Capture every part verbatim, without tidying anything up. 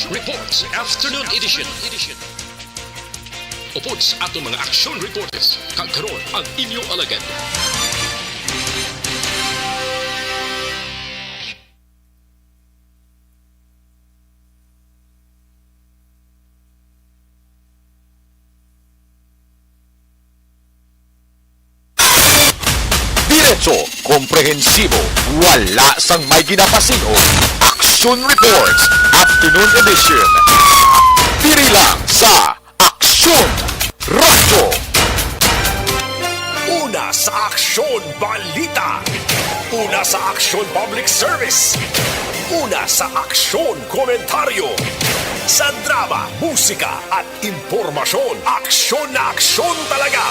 Reports Afternoon Edition. Upod sa aton mga action reports, kag karon ang inyo alagad. Diretso, komprehensibo, wala sang may ginapasin-o. Action Reports, Afternoon Edition. Diri lang sa Aksyon Radyo. Una sa Aksyon Balita. Una sa Aksyon Public Service. Una sa Aksyon Komentaryo. Sa drama, musika, at impormasyon, aksyon na aksyon talaga.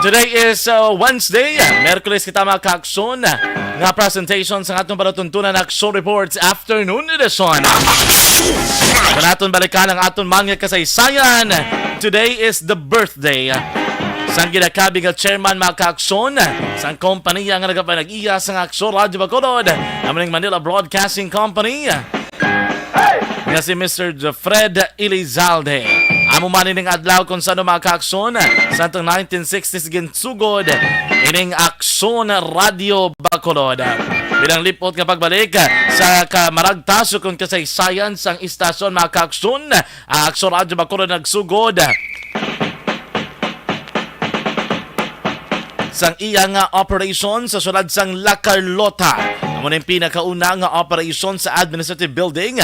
Today is, uh, Wednesday. Merkules kita, mga kaakson, nga presentation sa atong palatuntunan, Action Reports Afternoon Edition. Sa naton balikan ang aton mga kasaysayan, today is the birthday sang ginakabig nga chairman, mga kaakson, sang kompanya nga nagapanag-iya sang Aksyon Radyo Bacolod, amo ning Manila Broadcasting Company, nga si Mister Fred Elizalde. Amo man ining adlaw kung sa ano, mga kaakson, sa atong nineteen sixties ginsugod ining Aksyon Radyo Bacolod. Bilang lipot nga pagbalik sa kamaragtas ukon kasaysayan sang istasyon, mga kaakson, ang Aksyon Radyo Bacolod nagsugod sang iya nga operation sa syudad sang La Carlota. Amo na yung pinakauna nga operation sa administrative building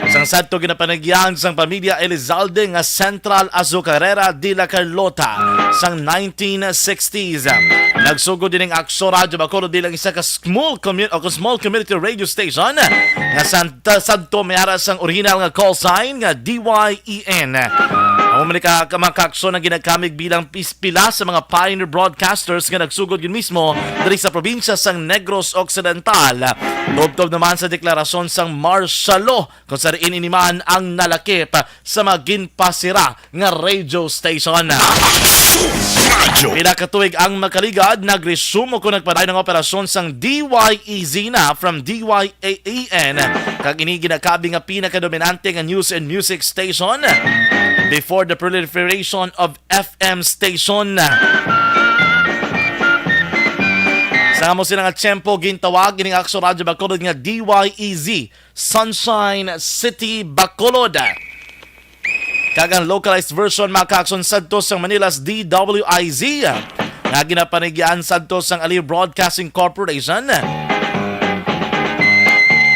sang sadto ginapanagyan sang pamilya Elizalde nga Central Azucarera de La Carlota sang nineteen sixties. Nagsugod din ang Aksyon Radyo Bacolod bilang isa ka small commu-, o small community radio station nga san-, sadto may ara sang original nga call sign nga D Y E N. Ang mga ka-, mga kaakson ang ginagamit bilang pis-, pila sa mga pioneer broadcasters nga nagsugod gid mismo diri sa probinsya sang Negros Occidental. Tubtob naman sa deklarasyon sang martial law, kung sa diin ini man ang nalakip sa mga ginpasira nga radio station. Radyo. Pila ka tuig ang nakaligad, nag-resume o kung nagpadayon ang operasyon sang D Y E Z na from D Y A E N, kag ini ginakabi nga pinakadominante nga news and music station before the proliferation of F M station. Sa amo sila nga tiyempo, gintawag ining Aksyon Radyo Bacolod nga D Y E Z, Sunshine City Bacolod. Kag ang localized version, mga kaakson, sadto sang Manila's D W I Z, nga ginapanigyan sadto sang Aliw Broadcasting Corporation.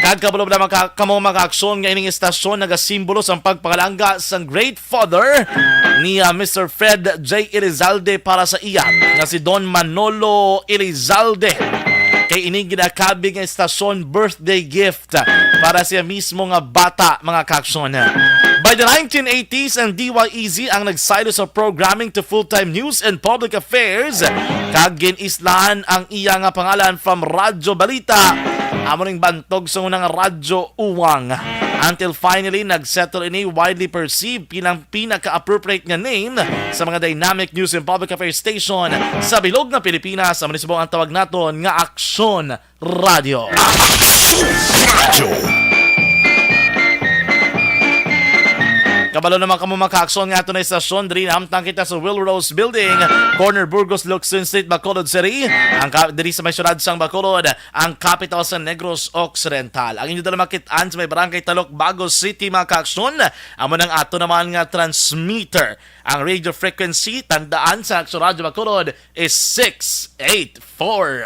Kag kabalo na maka-, kamo, mga kaakson, nga ining istasyon nagasimbolo sang pagpangalangga sang Great Father ni, ah, Mister Fred J Elizalde para sa iya nga si Don Manolo Elizalde. Kay ini ginakabi nga istasyon birthday gift para siya mismo nga bata, mga kaakson. By the nineteen eighties, ang D Y E Z ang nagsaylo sa programming to full-time news and public affairs, kag gin-islahan ang iya nga pangalan from Radyo Balita, amo ning bantog sa unang Radyo Uwang. Until finally, nag-settle ini, widely perceived bilang pinaka-appropriate nga name sa mga dynamic news and public affairs station sa bilog nga Pilipinas. Amo ni subong ang tawag naton nga Aksyon Radyo. Radyo. Kabalo naman kamo, mga kaakson, nga ato na istasyon diri, nahamtang kita sa Will Rose Building, corner Burgos, Locsin Street, Bacolod City. Ang ka-, diri sa may syudad sang Bacolod, ang kapital sa Negros Occidental. Ang inyo dala makit-an sa may Barangay Talok, Bago City, mga kaakson, amo nang ato naman nga transmitter. Ang radio frequency, tandaan, sa Aksyon Radyo Bacolod is six eight four.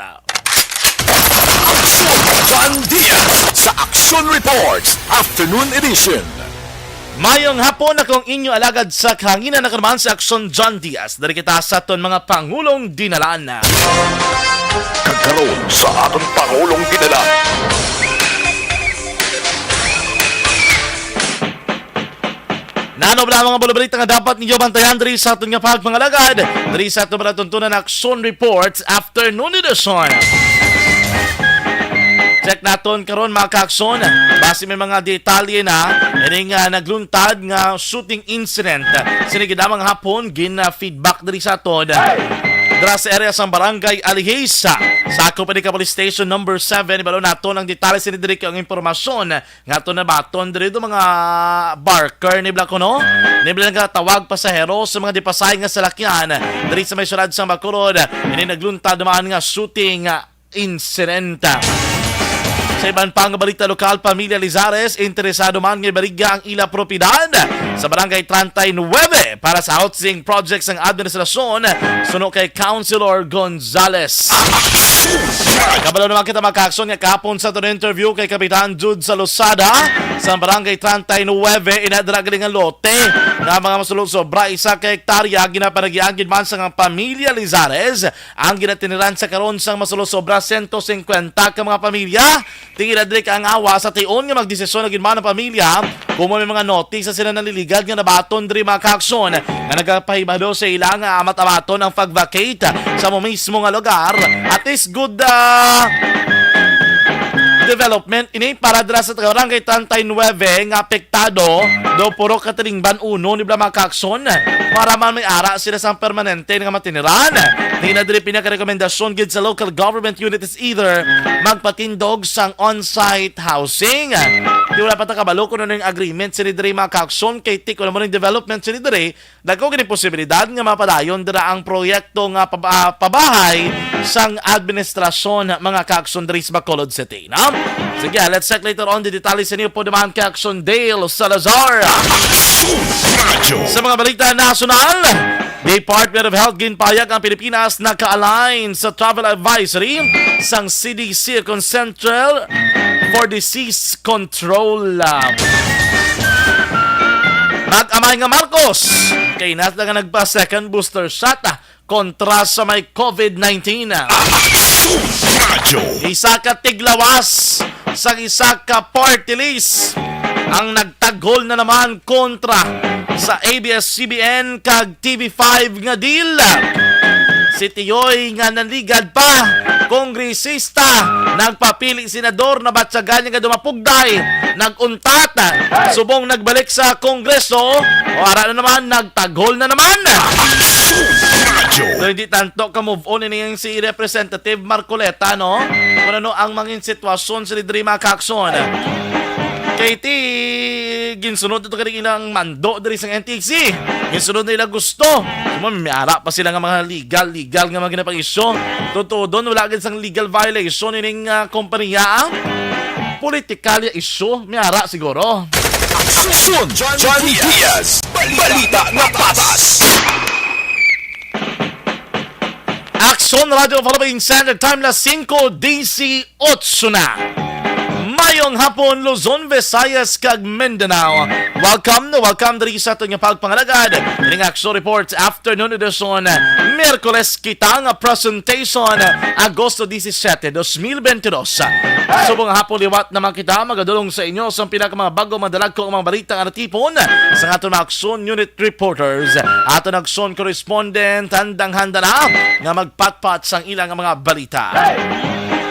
Aksyon John Diaz sa Aksyon Reports Afternoon Edition. Mayong hapon, akong inyo alagad sa kahanginan, ako naman si Aksyon John Diaz. Diri kita sa aton mga pangulong dinalan. Kag karon sa aton pangulong dinalan. Ito bala mga balabalita nga dapat ninyo bantayan diri sa aton nga pagpangalagad. Diri sa aton bala tuntunan Aksyon Reports Afternoon Edition. Check naton karon, mga kaaksyon. Basi may mga detalye na ining, ah, nagluntad nga shooting incident. Sini gid lamang hapon gin, ah, feedback diri sa aton. Dira sa area sang Barangay Alihis, sakop ini ka Police Station Number Seven. Ibalo naton ang detalye sini diri kay ang impormasyon nga aton nabaton diri do mga barker ni Black, no? Ni Black nga tawag pasahero sa mga dipasahi nga salakyan diri sa may syudad sang Bacolod. Ini nagluntad man nga shooting, ah, incident. Sa iban pa nga balita lokal, pamilya Lizares interesado man nga ibaligya ang ila propiedad sa Barangay treinta y nueve para sa housing project sang administrasyon, suno kay Councilor Gonzales. Kabalo naman kita, mga kaaksyon, nga kahapon sa aton interview kay Kapitan Jude Salosada sa Barangay treinta y nueve, inadra gali nga lote nga mga masulog sobra isa ka hektarya ginapanagian gid man sa nga pamilya Lizares ang ginatiniran sa karon sang masulog sobra sento singkwenta ka mga pamilya. Tingin na diri ka ang awa sa tion nga magdesisyon na gid man ang pamilya kung may mga notice sa sila naliligad nga nabaton diri, mga kaaksyon, nga nagapahibalo sa ila nga amat-amaton ang pag-vacate sa mo mismo nga lugar. At is good, ah, development ini para dira sa taga Barangay treinta y nueve nga apektado do puro Katilingban uno ni bala, mga kaaksyon, para man may ara sila sang permanente nga matiniran. Tingin na diri pinakarekomendasyon gid sa local government unit is either magpatindog sang on-site housing. Di wala pa ta kabalo kung ano yung agreement sini diri, mga kaaksyon, kay tik wala mo ning development sini diri. Dagko gini posibilidad nga mapadayon dira ang proyekto nga pab-, ah, pabahay sang administrasyon, mga kaaksyon, diri sa Bacolod City, no? Sige, let's check later on the detalye sa inyo po naman kay Aksyon Dale Salazar. Sa mga balita nasyonal, Department of Health ginpahayag ang Pilipinas naka-align sa travel advisory sang C D C Concentrate for Disease Control. Mag-amay nga Marcos, kay nas na nga nagpa-second booster shot, ah, kontra sa may COVID nineteen. Radyo. Isa ka tiglawas sa isa ka party list ang nagtaghol na naman kontra sa A B S C B N kag T V five nga deal. Si Tiyoy nga nanligad pa, kongresista, nagpapili senador, nabatyagan niya nga dumapugday, nag-untat, subong nagbalik sa Kongreso, o ara na naman, nagtaghol na naman. Radyo. So, hindi tanto ka-move on ini ang si Representative Marcoleta, no? Kung ano ang mangin sitwasyon sa diri, mga kaaksyon. Kay ti, ginsunod ito kani ilang mando diri sa N T C. Ginsunod na ilang gusto. Kung may ara pa sila nga mga legal, legal nga mga ginapang-isyu. Totoo doon, wala gid sang legal violation ining, ah, kompanya, ah. Political ya issue, may ara siguro. Aksyon, John Diaz. Balita nga patas. Aksyon Radio Philippine Standard Time, las singko dieciocho na. Mayong hapon, Luzon, Visayas, kag Mindanao. Welcome na welcome diri sa aton nga pagpangalagad. Ining Aksyon Reports Afternoon Edition, Miyerkules kita nga presentation, Agosto disisiete, dos mil benti dos. Subong nga hapon liwat naman kita magadulong sa inyo sa pinaka mga bago, madalagko ang mga balita nga natipon sa aton mga Aksyon Unit Reporters. Aton Aksyon Correspondent, handang-handa na nga magpatpat sang ilang mga balita.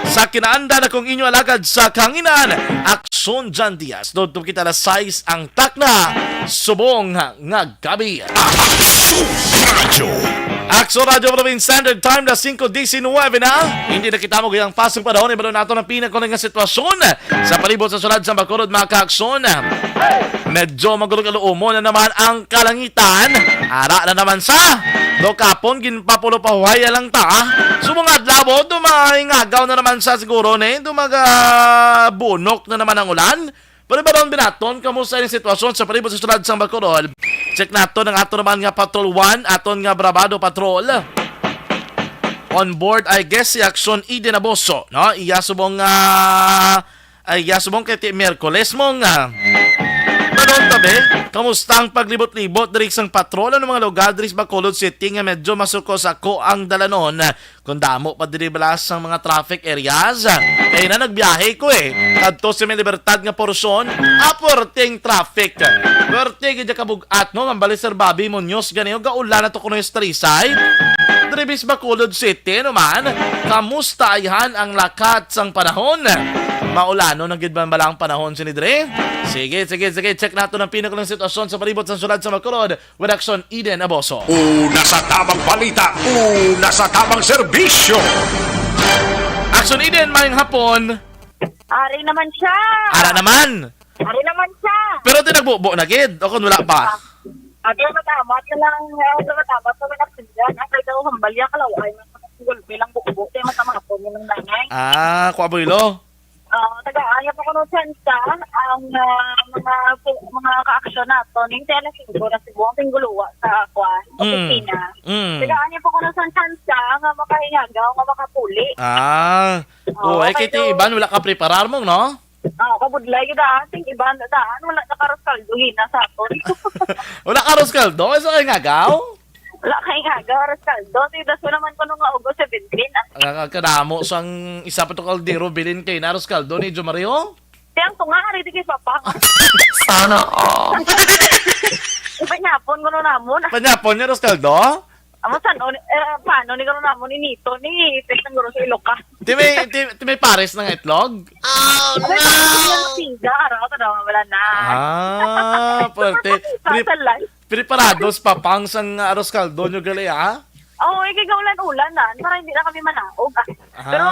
Sa kinaandan, akong inyo alagad sa kahanginan, Aksyon John Diaz. Dodto kita alas sais ang takna, subong nga gabi. Aksyon Radio. Aksyon Radio Philippine Standard Time na singko diecinuebe na. Hindi na kita mo gayang pasang panahon, ibalo nato ang pinakuna nga sitwasyon sa palibot sa syudad sa Bacolod, mga kaaksyon. Medyo magulog-aluumo na naman ang kalangitan. Ara na naman sa do kapon, ginpapulo pahuwaya lang ta. Subong adlaw, do maingagaw na naman sa siguro ni, do magabunok na naman ang ulan. Pero ba daw binaton, kamusta ang sitwasyon sa palibot sa syudad sang Bacolod? Check nato ang ato naman nga Patrol One, aton nga Brabado Patrol. On board, I guess, si Aksyon Eden Aboso, no? Iya subong, ah, ay, iya subong kay ti Miyerkules mo nga. Manon tabi, kamusta ang paglibot-libot diri sang patrol? Ano mga lugar diri sa Bacolod City nga medyo masuko-sako ang dalanon? Kung damo pa diri bala sang mga traffic areas, Ay na, nagbiyahe ko eh. Kadto sa may Libertad nga porsyon, ah, puwerteng traffic. Puwerte gid ang kabug-at, no? Mambali Sir Bobby Munoz, gani, o, gaulan na to kuno sa Talisay. Diri bis Bacolod City, no man? Kamusta ayhan ang lakat sang panahon? Maulano na gid man bala ang panahon sini diri? Sige, sige, sige. Check nato ang pinakalang sitwasyon sa palibot sa syudad sa Bacolod. With Action Eden Aboso. Una sa tamang balita, una sa tamang serbisyo. Action Eden, mayong hapon. Ari naman siya. Ara naman. Ari naman siya. Pero tinagbubo na gid, o kung wala pa? Ah, ate, matamat na lang. Ah, matamat na lang. Ang kay daw, hambalya, kalaway. Gulpi lang bubo. Kaya matamat po nilang nanay. Ah, kwa Boylo. Ah, tagaan niya po kuno tsansa ang, ah, mga, mga kaaksyon nato ning alas singko na Cebu ang tingguluwa sa, kuan, Mm. opisina. Mm. Tagaan niya po kuno sang tsansa nga makahingagaw, nga makapuli. Ah. Oo, ay, okay, kay ti so iban, wala ka preparar mo, no? Ah, kabudlay gid, ah. Ting iban, daan, wala na karos kaldo hina sa aton. Wala ka Roscaldo? Isa ka hingagaw? Wala kay nga, Aros Caldo. Ti daso naman ko nung nga August seventeen, ah. Ang kadamo sang isa pa to kaldero, bilin kay na Aros Caldo ni Jo Mario? Ti ang tunga, ari di kay Papa. Sana all. Ipanyapon ko nun namon. Panyapon niya, Aros Caldo? Amo san, on, eh, paano ni karon namon ni Nito ni, ipit ng guro sa Iloka. Ti may, ti, ti may pares na nga itlog? Oh, no! Ano yung pinda? Araw ka daw, wala na. Ah, pwerte. Sa life. Preparados pa pang sang Aros Caldo nyo gali, ha? Oo, eh, kay gaulan-ulan na, para hindi na kami manaog, ah. Ah. Pero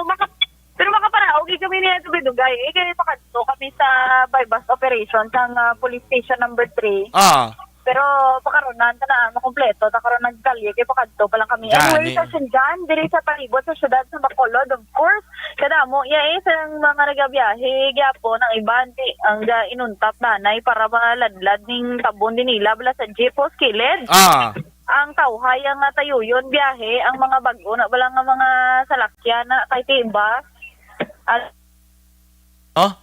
maka-, pero makapanaog, eh, kami niya sa Bidugay. Eh, kay pakadto kami sa buy-bust operation sang, ah, police station number three. Ah. Pero pakaronan ta na, ah, makompleto ta karon nagkalye, kay pakadto pa lang kami. Gani. Anyway, sa Sinjan, diri sa palibot sa syudad sa Bacolod, of course, kadamo iya, eh, sang mga nagabiyahe gyapon ang iban, ti, ang ga-, inuntap nanay para maladlad ning tabon din nila bala sa jeep, oh, kilid. Ah. Ang tawhay ang, ah, tayuyon biyahe, ang mga bag-o na bala nga mga salakyan na kay ti iba. At Oh,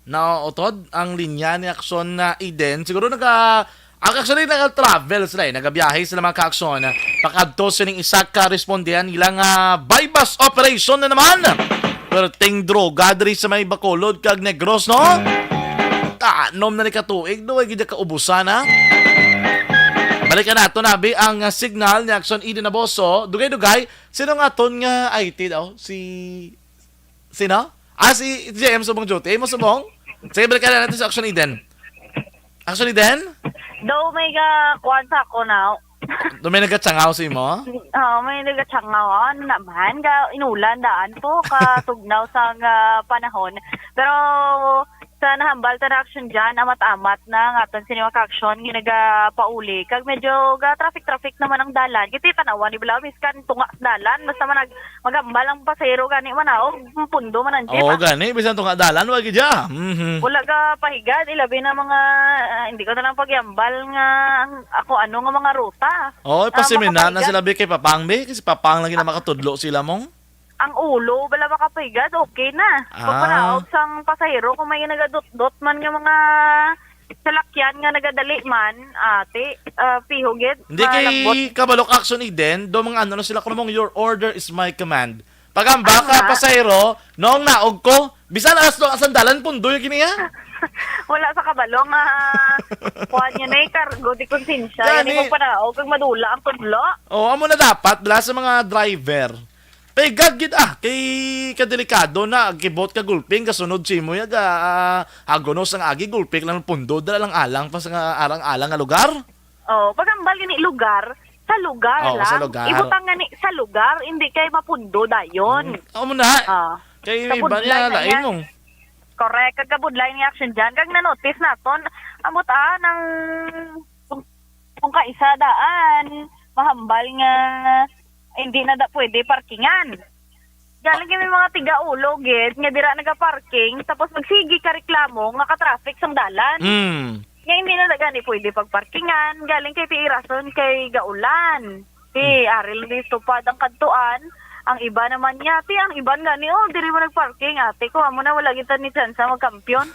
nautod ang linya ni Action na Eden. Siguro naga, ang actually naga-travel sila, eh. Nagabiyahe sila, mga ka-aksyon. Pakadto sining isa ka respondihan nila nga buy-bust operation na naman. Perting droga diri sa may Bacolod kag Negros, no? Tanom na ni katuig, no? Ay gid kaubusan, ha? Balikan nato, nabi, ang, ah, signal ni Action Eden Aboso. Dugay-dugay, sino nga aton nga I T daw? Si Sino? Ah, si J M subong duty. Imo subong? Sige, balikan na natin sa Action Eden. Action Eden? Daw may ga-, kuwan sa ako now. Do may nagatsangaw sa imo? Oo, may nagatsangaw. Ano naman? Ga, inulan daan po. Katugnaw sa nga panahon. Pero sa nahambal ta na Action dyan, amat-amat na nga aton sini mga ka-aksyon nga nagapauli. Kag medyo ga traffic-traffic naman ang dalan. Kiti tanawan ni Balaw, miskan tunga sa dalan. Basta man nag-, magambal ang pasahero gani man, ah, o pundo man ang jeep, Oo, ah. Gani, bisan tunga dalan, wag gid siya. Mhm. Wala ka pahigad, ilabi na mga, ah, hindi ko na lang pagyambal nga ang, ako ano nga mga ruta. Oo, Ah, pasimina na makapahigad. Sila, bi, kay Papang, bi. Kasi Papang lagi na makatudlo sila mong. Ang ulo, bala makapahiga, okay na. Ah. Pagpanaog sang pasahero, kung may nagadot-dot man nga mga salakyan nga nagadali man, ate, ah, pihugit, Hindi kay malambot. Kabalok Action Eden, do mga ano na sila, kung mong, "Your order is my command." Pag ang baka, Ah. pasahero, noong naog ko, bisan alas do, asan dalan, pundoy, kini, ha? Wala sa kabalo nga, kuwan yun eh, cargo de conciencia. Gani. Yan yung magpanaog, kag madula ang tudlo. Oo, amo na dapat, bala sa mga driver. Pay gagid, ah, kay kadelikado na, kibot ka gulping, kasunod si mo, yaga, ah, agonos ang agi, gulping lang pundo, dala lang alang pa sa nga arang-alang nga lugar. Oh, pagambal gani lugar, sa lugar Oo, sa lang. Lugar. Ibutang gani sa lugar, hindi kay mapundo dayon. Mm, amo na. Ah. Kay iba Kabudlay niya, na lain niya. Mong. Correct. Kagabudlay ni Action dyan. Kag na-notice naton, ambot, ah, nang kung, kung kaisa daan, mahambal nga hindi na da pwede parkingan. Galing kami mga tiga-ulo, gid, nga dira nagaparking, tapos magsigi ka reklamo nga ka-traffic sang dalan. Mm. Nga hindi na da gani pwede pagparkingan, galing kay ti irason kay gaulan. Ti, Hmm. aril di tupad ang kadtuan, ang iba naman niya, ti, ang iban gani, oh, diri mo nagparking, ate ko, amo na, wala kita ni tsansa magkampiyon.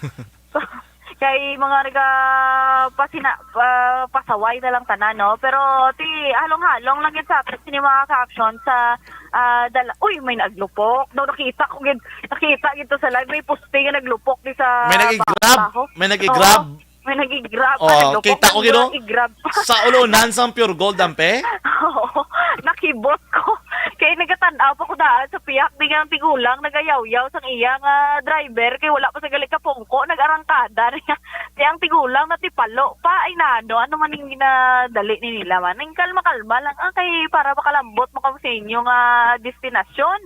Kay mga nagapasina-, ah, pasaway na lang tanan, no? Pero ti halong-halong lang gyud sa aton sini mga ka-action sa, ah, dala-, uy, may naglupok. Daw nakita ko gid, nakita gid to sa live, may poste nga naglupok di sa May ba-, nag-i-grab. Baho. May nag-i-grab. Oo, may nag-i-grab. Oh, ah, naglupok, kita ko gid, no? I-grab. Sa ulunan sang Pure Gold, ampe? Oo, nakibot ko. Kay nagatan-aw pa ko daan sa pihak di nga ang tigulang nagayawyaw sang iya nga driver kay wala pa sa gali kapungko, nag-arangkada niya. Kay ang tigulang natipalo pa, ay nano, ano man ning ginadali ni nila man? Ning kalma-kalma lang, ah, kay para makalambot mo kamo sa inyo nga destinasyon.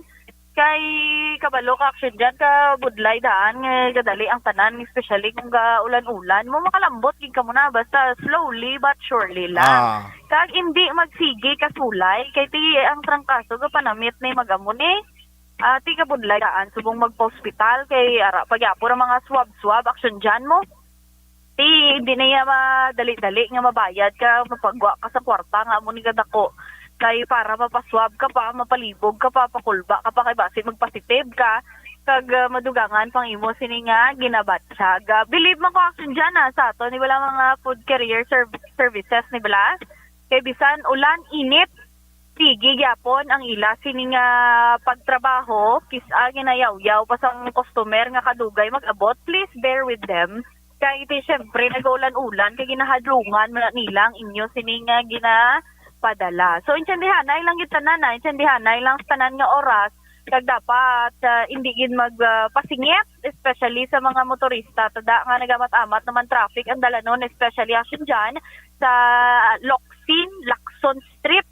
Kay kabalo ka, action dyan, kabudlay daan nga kadali ang tanan, especially kung ga-ulan-ulan mo, makalambot gid kamo na, basta slowly but surely lang. Ah. Kag hindi magsigi kasulay, kay ti ang trangkaso gapanamit ni mag-amo ni. Ah, ti kabudlay daan subong magpa-hospital, kay ara pa gyapon ang mga swab-swab, action dyan mo. Ti, hindi na iya madali-dali nga mabayad ka, mapagwa ka sa kwarta nga amo ni kadako. Kay para mapaswab ka pa, mapalibog ka pa, pakulba ka pa, kay basi magpositive ka, kag, ah, madugangan pang imo sini nga ginabatyag. Ah, believe man ko, action dyan, ah, sa ato ni bala mga food carrier serv-, services ni bala. Kay bisan ulan, init, sige gyapon ang ila sini nga pagtrabaho, kis-a ginayawyaw pa sang customer nga kadugay mag-abot, please bear with them. Kay ti, syempre, nag-ulan-ulan, kay ginahadlungan man nila ang inyo sini nga ginapadala. So, intindihanay lang gid tanan, ah. Intindihanay lang sa tanan nga oras. Kag dapat, ah, hindi gid mag, ah, pasingit, especially sa mga motorista. Tada nga nagamat-amat naman traffic ang dalanon, especially action dyan sa Locsin, Lacson Street.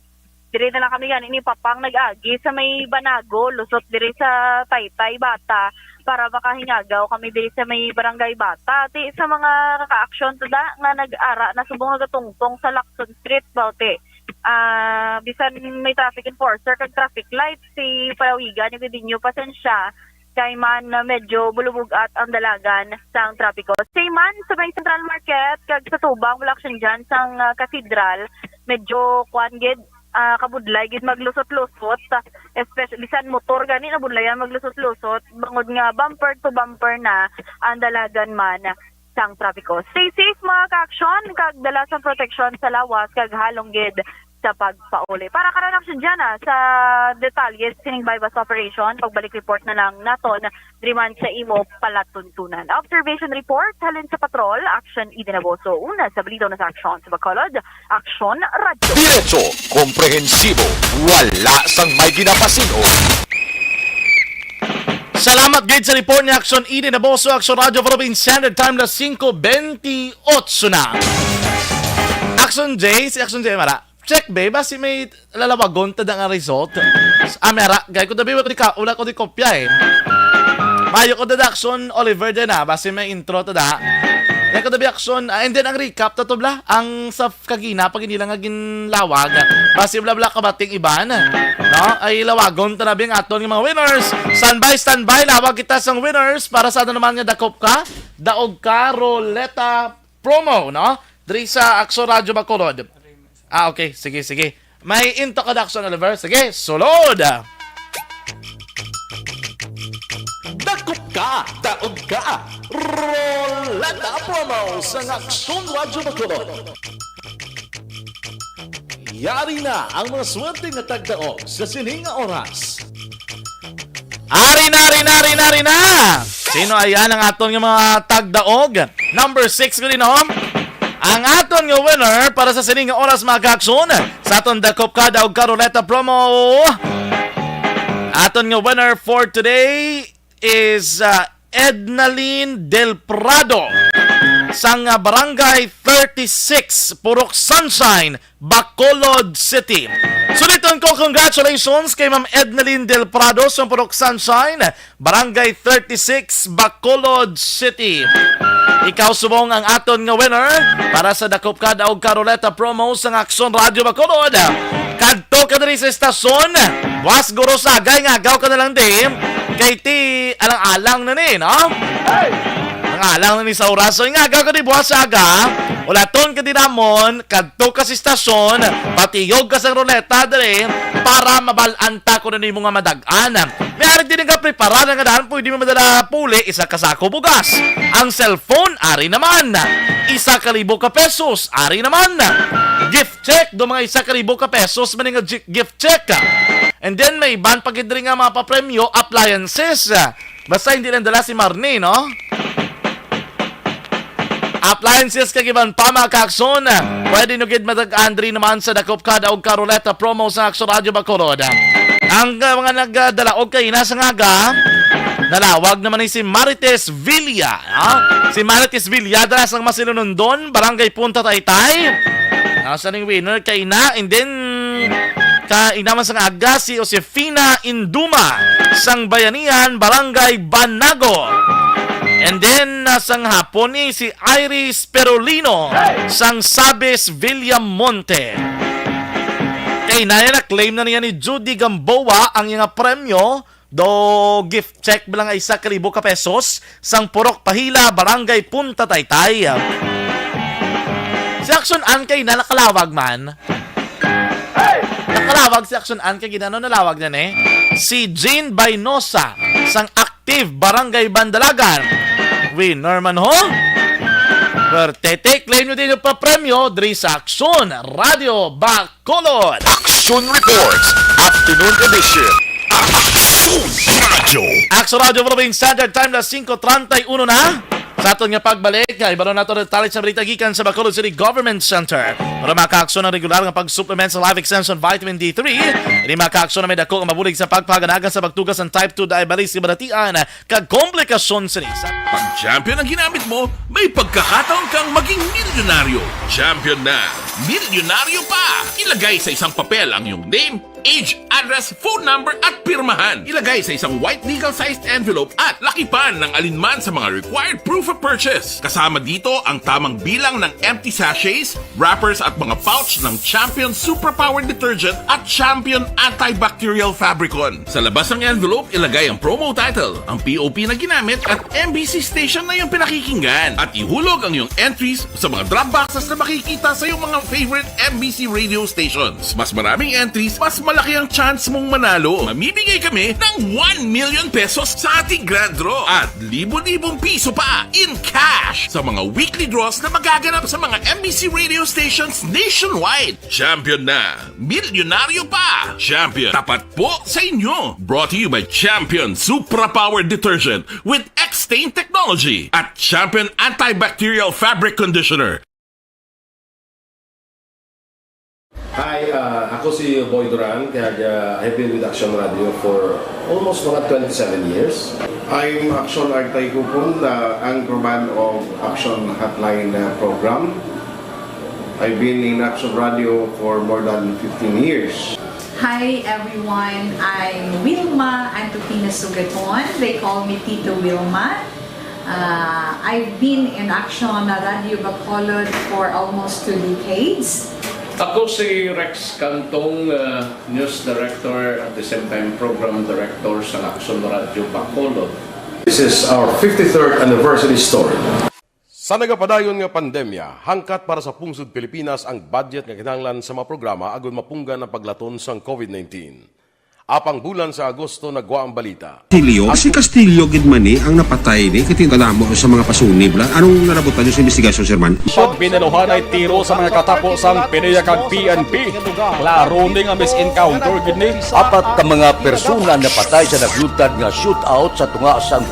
Diri na lang kami gani ni Papang nag-agi sa may Banago, lusot diri sa Taytay Bata para makahingagaw kami diri sa may Barangay Bata. Ti sa mga ka-action tada nga nag-ara na subong nga gatungtong sa Lacson Street, bawti. Ah, bisan may traffic enforcer kag traffic light, si palawigan ni gid inyo, pasensya. Kay man, ah, medyo bulubog-at ang dalagan sang trapiko. Same man sa may Central Market kag sa tubang, wala action dyan sang, ah, Cathedral. Medyo kuan gid, ah, kabudlay gid maglusot-lusot, ah, especially bisan motor gani nabudlayan maglusot-lusot, bangod nga bumper to bumper na ang dalagan man sang trapiko. Stay safe, mga ka-action, kag dala sang proteksyon sa lawas kag halong gid sa pagpauli. Para karon, action dyan, ah, sa detalye sa sining buy-bust operation, pagbalik report na lang naton diri man sa imo palatuntunan. Observation report halin sa patrol, Action Eden Abaso, una sa Balido na sa Action sa Bacolod, Action Radyo. Diretso, komprehensibo, wala sang may ginapasin-o. Salamat gid sa report ni Action Eden Abaso, Action Radyo Philippine Standard Time na singko bentiocho na. Action J, si Action J, mara. Check, be, basi may lalawagon ta da nga result. Ah, mera, gay ko dabi, wala ko di ka, wala ko di kopya, eh. Mayo ko da, Action Oliver din, ah, basi may intro ta da. Gay ko dabi, Action, ah, and then ang recap ta to, bla, ang sa f-, kagina, pag hindi lang nga ginlawag. Basi bla, bla, kabating iban, no? Ay lawagon ta na bing aton nga mga winners. Standby, standby, lawag kita sang winners para sa ano naman nga dakop ka, daog ka, roleta promo, no? Diri sa Action Radyo Bacolod. Ah, okay. Sige, sige. May intro ka, Action Oliver. Sige, sulod! Dakop ka, daog ka. Roleta promo sa Action Radyo Bacolod. Yari na ang mga swerte nga tagdaog sa sining nga oras. Ari na, ari na, ari na, ari na! Sino ayan ang aton nga mga tagdaog? Number six ko din, oh. Ang aton nga winner para sa sining nga oras, mga ka-action, sa aton Dakop Ka Daog Ka Roleta promo. Aton nga winner for today is, uh, Ednaline Del Prado sang, uh, Barangay thirty-six, Purok Sunshine, Bacolod City. Suliton ko, congratulations kay Ma'am Ednaline Del Prado sa Purok Sunshine, Barangay thirty-six, Bacolod City. Ikaw subong ang aton nga winner para sa Dakop Ka Daog Ka Roleta promo sa Action Radio Bacolod. Kadto ka diri sa estasyon, buwas guro sagay nga agaw ka na lang di. Kay ti alang-alang na ni, no? Hey! Ang Alang na ni sa oras. So, nga, gagawin buwas sa aga, ulaton ka din namon, kadto ka sa istasyon, patiyog ka sa ruleta diri, para mabal-an ta kung ano imo nga madag-an. May arit din nga prepara na nga daan, pwede mo madala puli, isa ka sako bugas. Ang cellphone, ari naman. Isa ka libo ka pesos, ari naman. Gift check, do mga isa ka libo ka pesos, man nga gi-, gift check. And then, may iban pa gid diri nga mga papremyo, appliances. Basta hindi lang dala si Marnie, no? Appliances kag iban pa, mga kaakson. Pwede nyo gid matag-an diri naman sa Dakop Kada og Karoleta promo sa Action Radio Bacolod. Ang, uh, mga nagdalaog kay na sa ngaga, nalawag naman ni si Marites Villa, no? Si Marites Villa, dala sang Masilunundon, Barangay Punta Taytay. Nasa ning winner kay na, and then, kay naman sang aga, si Josefina Induma, sang Bayanihan, Barangay Banago. And then, uh, sang hapon ni si Iris Perolino, sang Sabes Villamonte. Kay na yan, na-claim na niya ni Judy Gamboa ang iyang premyo, do gift check bilang isa ka libo ka pesos, sang Purok Pahila, Barangay Punta Taytay. Si Action Ann kay na nakalawag man. Nakalawag si Action Ann kay ginano nalawag na ni si Jean Bainosa, sang Active, Barangay Bandalagan. Winner man ho. Pertete, claim nyo din yung papremyo diri sa Action Radio Bacolod. Action Reports, Afternoon Edition. Action Radio. Action Radio Philippine Standard Time na singko treinta y uno na. Sa aton nga pagbalik, nga ibalo nato ang detalye sa balita gikan sa Bacolod City Government Center. Para makaaksyon ang regular nga pag-supplement sa Life Extension Vitamin D three, ini makaaksyon na may dako nga mabulig sa pagpaganagan sa pagtugas ng type two diabetes, kabalatian, kag komplikasyon sini. Sa Pag-champion ang ginamit mo, may pagkakataon kang maging milyonaryo. Champion na, milyonaryo pa! Ilagay sa isang papel ang iyong name, age, address, phone number, at pirmahan. Ilagay sa isang white legal-sized envelope at lakipan ng alinman sa mga required proof of purchase. Kasama dito ang tamang bilang ng empty sachets, wrappers, at mga pouch ng Champion Superpower Detergent at Champion Antibacterial Fabricon. Sa labas ng envelope, ilagay ang promo title, ang P O P na ginamit, at M B C station na iyong pinakikinggan. At ihulog ang iyong entries sa mga drop boxes na makikita sa iyong mga favorite M B C radio stations. Mas maraming entries, mas malaki ang chance mong manalo. Mamimigay kami ng one million pesos sa ating grand draw at libo-libong piso pa in cash sa mga weekly draws na magaganap sa mga M B C radio stations nationwide. Champion na! Milyonaryo pa! Champion, tapat po sa inyo! Brought to you by Champion Supra Power Detergent with X-Stain Technology at Champion Antibacterial Fabric Conditioner. Hi, ah, ako si Boy Duran, kag, ah, I've been with Action Radio for almost mga twenty-seven years. I'm Action Artay Kupon, the anchorman of Action Hotline, uh, program. I've been in Action Radio for more than fifteen years. Hi everyone, I'm Wilma Antupina Sugaton. They call me Tito Wilma. Uh, I've been in Action Radio Bacolod for almost two decades. Ako si Rex Cantong, uh, news director, at the same time program director sa Action Radio Bacolod. This is our fifty-third anniversary story. Sa nagapadayon nga pandemya, hangkat para sa pungsod Pilipinas ang budget nga kinahanglan sa mga programa agud mapunggan ang paglaton sang COVID nineteen. Apang bulan sa Agosto nagwa ang balita. Castillo, si Castillo gid man ni ang napatay ni, kay tindala mo sa mga pasunib la. Anong nalabutan niyo sa investigasyon, Sir Man? Pag binaluhan ay tiro sa mga katapo sang PDEA kag P N P. Klaro ni nga mis-encounter gid ni. Apat ka mga persona napatay sa naglutad nga shootout sa tunga sang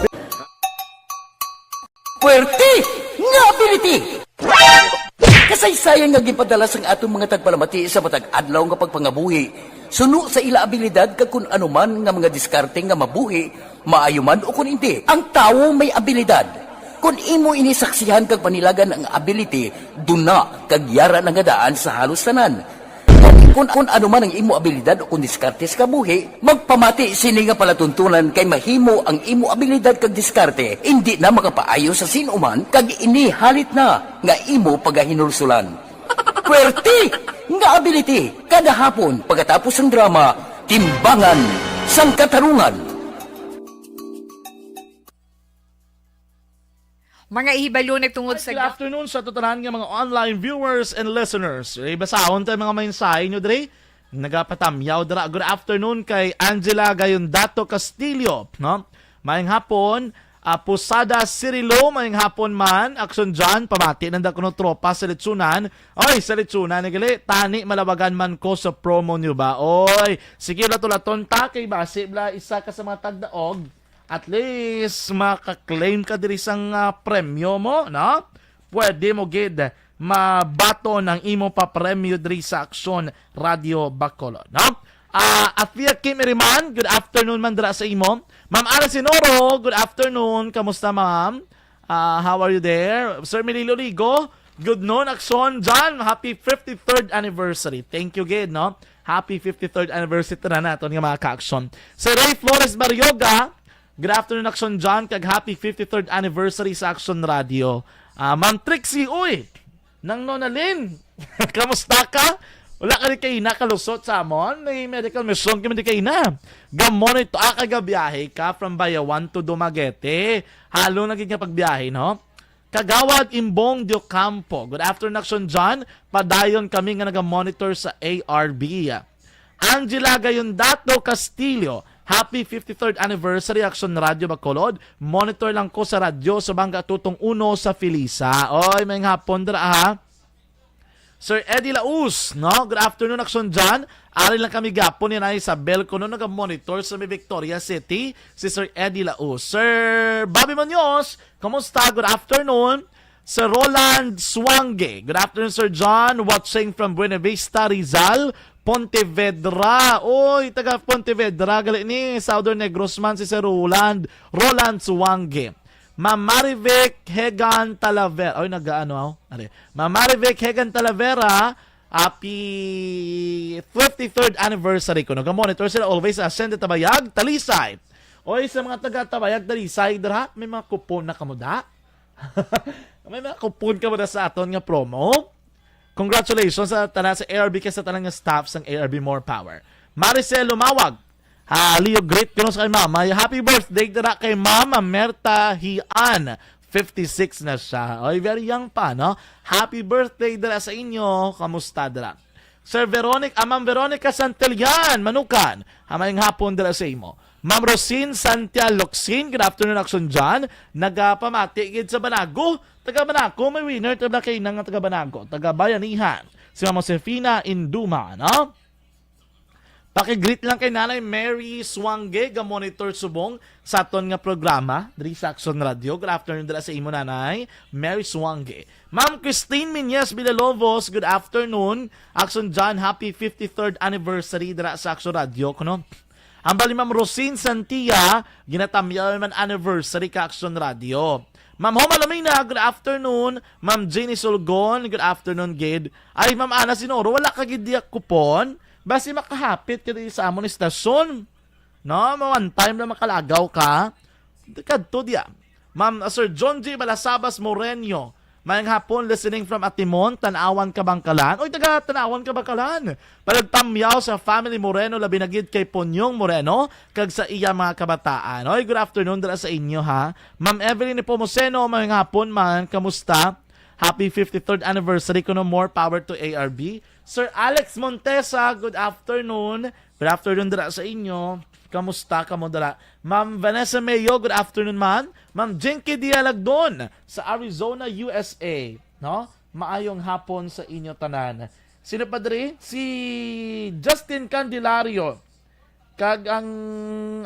Puwerte nga ability! Kasaysayan nga ginpadala sang aton mga tagpalamati sa matag adlaw nga pagpangabuhi, suno sa ila abilidad kag kun ano man nga mga diskarte nga mabuhi, maayo man o kun indi, ang tawo may abilidad. Kun imo ini saksihan kag panilagan ang ability, duna kag yara na nga daan sa halos tanan. Kun, kun ano man ang imo abilidad o kun diskarte sa kabuhi, magpamati sini nga palatuntunan kay mahimo ang imo abilidad kag diskarte indi na makapaayo sa sin-o man kag ini halit na nga imo pagahinulsulan. Puwerte nga ability kada hapon pagkatapos sang drama, Timbangan sang Katarungan. Mga ihibalo nagtungod sa Good afternoon sa tanan nga mga online viewers and listeners. Eh, basahon tayo mga mensahe nyo diri. Nagapatamyaw dira. Good afternoon kay Angela Gayondato Castillo, no? Mayang hapon, ah, Posada Cirilo, mayang hapon man. Action John, pamati nanda kuno tropa sa Litsunan. Oy, sa Litsunan, nagali, tani malawagan man ko sa promo nyo ba? Oy, sige, lato-laton ta, kay basi bla isa ka sa mga tagdaog. At least, maka-claim ka diri sang, ah, premyo mo, no? Pwede mo gid mabaton ang imo papremyo diri sa Aksyon Radio Bacolod, no? Ah, Athea Kim Iriman, good afternoon man dira sa imo. Ma'am Ara Sinoro, good afternoon. Kamusta, ma'am? Ah, how are you there? Sir Melilo Ligo, good noon. Aksyon John, happy fifty-third anniversary. Thank you gid, no? Happy fifty-third anniversary tanan naton nga mga ka-aksyon. Sir Ray Flores Barrioga, good afternoon, Aksyon John, kag happy fifty-third anniversary sa Aksyon Radio. Ah, Ma'am Trixie, uy, nang Nonalyn, kamusta ka? Wala ka di kaina kalusot sa amon? May medical mission kami di kaina. Gamon ito, ah, kagabiyahe ka from Bayawan to Dumaguete. Halo na gid nga pagbiyahe, no? Kagawad Imbong Diocampo. Good afternoon, Action John. Padayon kami nga naga-monitor sa A R B. Angela Gayondato Castillo, happy fifty-third anniversary, Action Radio Bacolod. Monitor lang ko sa radyo sa Bangga Tutong Uno sa Felisa. Oy, may hapon dira, ha. Sir Eddie Laus, no? Good afternoon, Action John. Ari lang kami gapon ni Nanay Isabel kuno naga-monitor sa may Victoria City, si Sir Eddie Laus. Sir Bobby Muñoz, kumusta? Good afternoon. Sir Roland Suange, good afternoon, Sir John. Watching from Buenavista, Rizal, Pontevedra. Oy, taga Pontevedra gali ni, Southern Negros man si Sir Roland, Roland Suange. Ma'am Marivic Hegan Talavera. Oy, nagaano ako? Are. Ma'am Marivic Hegan Talavera, happy fifty-third anniversary ko. Naga-monitor sila always sa Ascende Tabayag, Talisay. Oy, sa mga taga Tabayag, Talisay, dira, may mga kupon na kamo da? May mga kupon kamo da sa aton nga promo? Congratulations sa tanan sa A R B kag sa tanan nga staff sang A R B, more power. Maricel Lumawag, ha, Leo, greet kuno sa kay Mama. Happy birthday dira kay Mama Merta Hian, fifty-six na siya. Oy, very young pa, no? Happy birthday dira sa inyo. Kamusta dira? Sir Veronica, ah, Ma'am Veronica Santillan, Manukan, ha, mayong hapon dira sa imo. Ma'am Rosin Santial Locsin, good afternoon, Action John. Nagapamati gid sa Banago. Taga Banago, may winner, taga kay nang taga Banago. Taga Bayanihan, si Ma'am Josefina Induma, no? Pakigreet lang kay Nanay Mary Suangge, ga monitor subong sa aton nga programa diri sa Action Radio. Good afternoon dira sa imo, Nanay Mary Suangge. Ma'am Christine Minyas Villalobos, good afternoon. Action John, happy fifty-third anniversary dira sa Action Radio, kuno. Ang bali, Ma'am Rosine Santia, ginatamyaw man anniversary ka Action Radio. Ma'am Homa Lumina, good afternoon. Ma'am Jenny Sulgon, good afternoon, gid. Ay, Ma'am Ana Sinoro, wala ka gid diya kupon? Basi makahapit ka di sa amon istasyon. No, ma-, one time na makalagaw ka. Kadto diya. Ma'am, uh, Sir John J Balasabas Moreno, mayang hapon, listening from Atimon, Tanawan, Kabangkalan. Oy, taga Tanawan, Kabangkalan. Panagtamyaw sa family Moreno, labi na gid kay Ponyong Moreno, kag sa iya mga kabataan. Oy, good afternoon dira sa inyo, ha. Ma'am Evelyn Nepomuceno, mayang hapon man, kamusta? Happy fifty-third anniversary kuno, more power to A R B. Sir Alex Montesa, good afternoon. Good afternoon dira sa inyo. Kamusta kamo dira? Ma'am Vanessa Mayo, good afternoon, ma'am. Ma'am Jinky Dialagdon sa Arizona, U S A, no? Maayong hapon sa inyo tanan. Sino pa diri? Si Justin Candelario. Kag ang,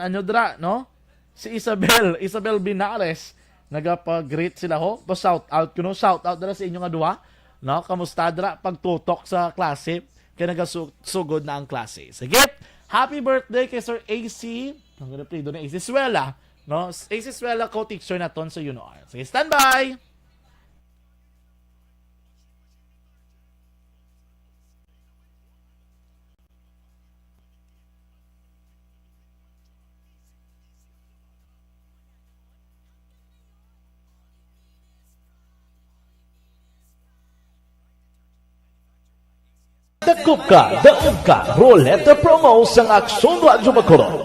ano dira, no? Si Isabel, Isabel Binares. Nagapa-greet sila ho. Pa-shout out kuno. Shout out dira sa inyo nga duha. No? Kamusta dira pagtutok sa klase? Kay nagasugod na ang klase. Sige. Happy birthday kay Sir A C. Ang apelyido ni A C Suela, no? A C Suela, co-teacher naton sa UNOR. Sige, standby. Dakop ka, daog ka, Roleta Promo sang Aksyon Radyo Bacolod.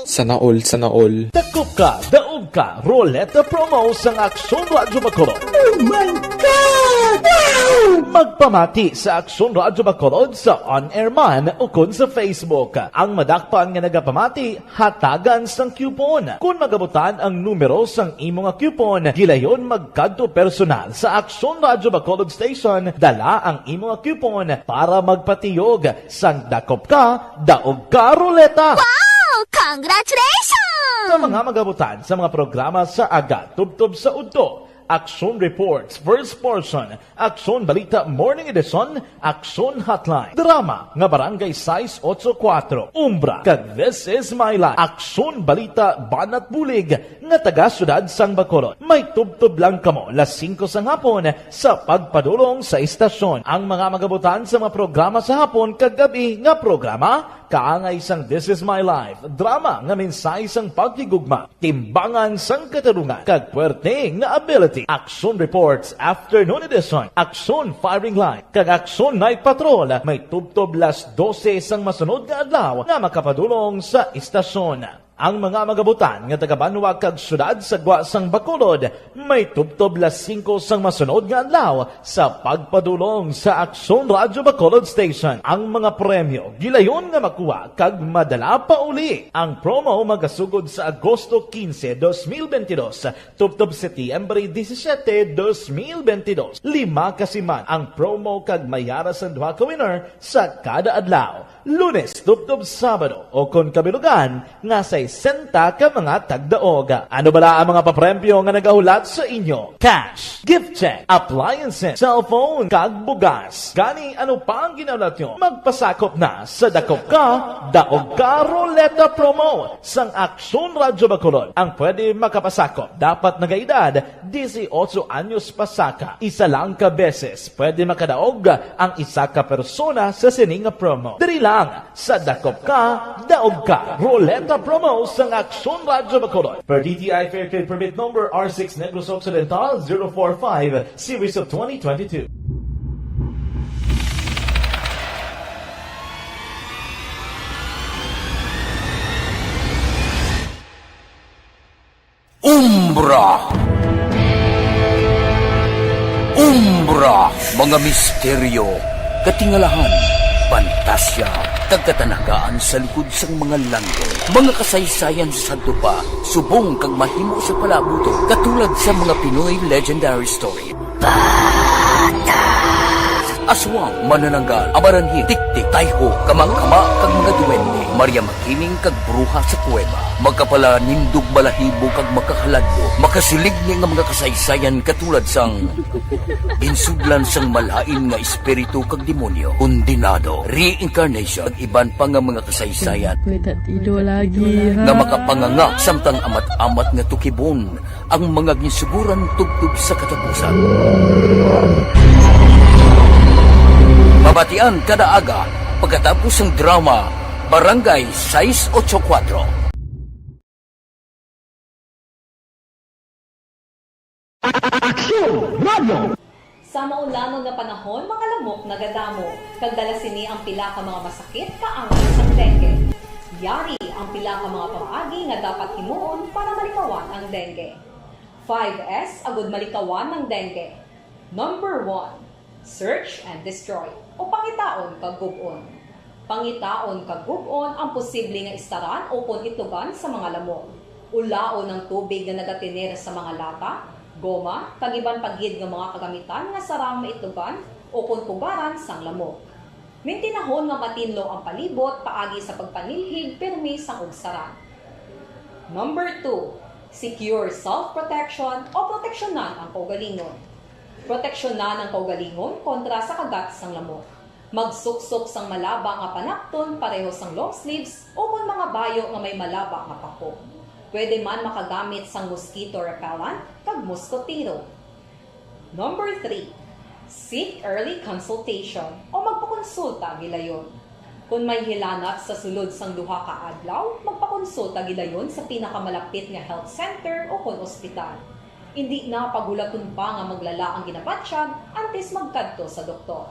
Sana all, sana all. Dakop ka, daog Ta Ruleta Promo sang Aksyon Radyo Bacolod. Oh my God! Wow! Magpamati sa Aksyon Radyo Bacolod sa on-air man ukon sa Facebook. Ang madakpan nga nagapamati, hatagan sang coupon. Kon magabutan ang numero sang imo nga coupon, gilayon magkadto personal sa Aksyon Radyo Bacolod Station, dala ang imo nga coupon para magpatiyog sang Dakop Ka, Daog Ka Ruleta. Wow! Congratulations! Sa mga magabutan sa mga programa sa aga, tubtob sa udto, Aksyon Reports, First Portion, Aksyon Balita Morning Edition, Aksyon Hotline, drama nga Barangay sais ocho kuatro, Umbra, kag This Is My Life, Aksyon Balita Banat Bulig nga taga Siyudad sang Bacolod. May tubtob lang kamo las singko sang hapon sa pagpadulong sa istasyon. Ang mga magabutan sa mga programa sa hapon kag gab-i nga programa, kaangay sang This Is My Life, drama nga mensahe sang paghigugma, timbangan sang katarungan, kag puwerte nga ability. Aksyon Reports Afternoon Edition, Aksyon Firing Line, kag Aksyon Night Patrol may tubtob las dose sang masunod nga adlaw nga makapadulong sa istasyon. Ang mga magabutan nga taga-banwa kag siyudad sa gwa sang Bacolod may tubtob las singko sang masunod nga adlaw sa pagpadulong sa Aksyon Radyo Bacolod Station. Ang mga premyo gilayon nga makuha kag madala pauli. Ang promo magasugod sa Agosto quince, dos mil veintidós, tubtob Setyembre disisiete, dos mil veintidós. Lima ka siman ang promo kag may ara sang duha ka winner sa kada adlaw. Lunes tubtob Sabado, o kon kabilugan nga sesenta ka mga tagdaog. Ano bala ang mga papremyo nga nagahulat sa inyo? Cash, gift check, appliances, cellphone, kag bugas. Gani, ano pa ang ginahulat nyo? Magpasakop na sa Dakop Ka, Daog Ka Ruleta Promo sang Aksyon Radyo Bacolod. Ang pwede makapasakop dapat nagaedad disiotso anyos pasaka. Isa lang ka beses pwede makadaog ang isa ka persona sa sini nga promo. Diri lang sa Dakop Ka, Daog Ka Ruleta Promo sang Aksyon Radyo Bacolod. Per D T I Fair Trade Permit Number R six Negros Occidental zero four five, Series of twenty twenty-two. Umbra. Umbra, mga misteryo, katingalahan, pantasya, kag katanagaan sa likod sang mga langit. Mga kasaysayan sa sadto pa, subong kag mahimo sa palaabuton, katulad sa mga Pinoy legendary story. Aswang, manananggal, amaranhit, tiktik, tayho, kamangkama, kag mga duwende, Maria Makiling kag bruha sa kuweba, makapalanindog balahibo kag makakaladlok, makasiligni nga mga kasaysayan katulad sang ginsudlan sang malain nga espiritu kag demonyo, kondenado, reincarnation, kag iban pa nga mga kasaysayan May tatido lagi, ha? nga makapanganga samtang amat-amat nga tukibon ang mga ginsuguran tubtob sa katapusan. Mabatian kada aga pagkatapos sang drama Barangay sais ocho kuatro. Aksyon Radio! Sa maulangon nga panahon, mga lamok nagadamo, kag dala sini ang pila ka mga masakit kaangay sang dengue. Yari ang pila ka mga pamaagi nga dapat himuon para malikawan ang dengue. Five S agud malikawan ang dengue. Number one, search and destroy, o pangitaon kag gub-on. Pangitaon kag gub-on ang posible nga istaran ukon itugan sa mga lamok. Ulaon ang tubig nga nagatener sa mga lata, goma, kag iban pa gid nga mga kagamitan nga sarang maitugan ukon pugaran sang lamok. Mintinahon nga matinlo ang palibot paagi sa pagpanilhig pirmi sang ugsaran. Number two, secure self-protection o proteksyonan ang kaugalingon. Proteksyonan ang kaugalingon kontra sa kagat sang lamok. Magsuksok sang malaba nga panapton pareho sang long sleeves ukon mga bayo nga may malaba nga pako. Pwede man makagamit sang mosquito repellent kag moskotero. Number three, seek early consultation o magpakonsulta gilayon. Kon may hilanat sa sulod sang duha ka adlaw, magpakonsulta gilayon sa pinakamalapit nga health center ukon ospital. Indi na paghulaton pa nga maglala ang ginabatyag antes magkadto sa doktor.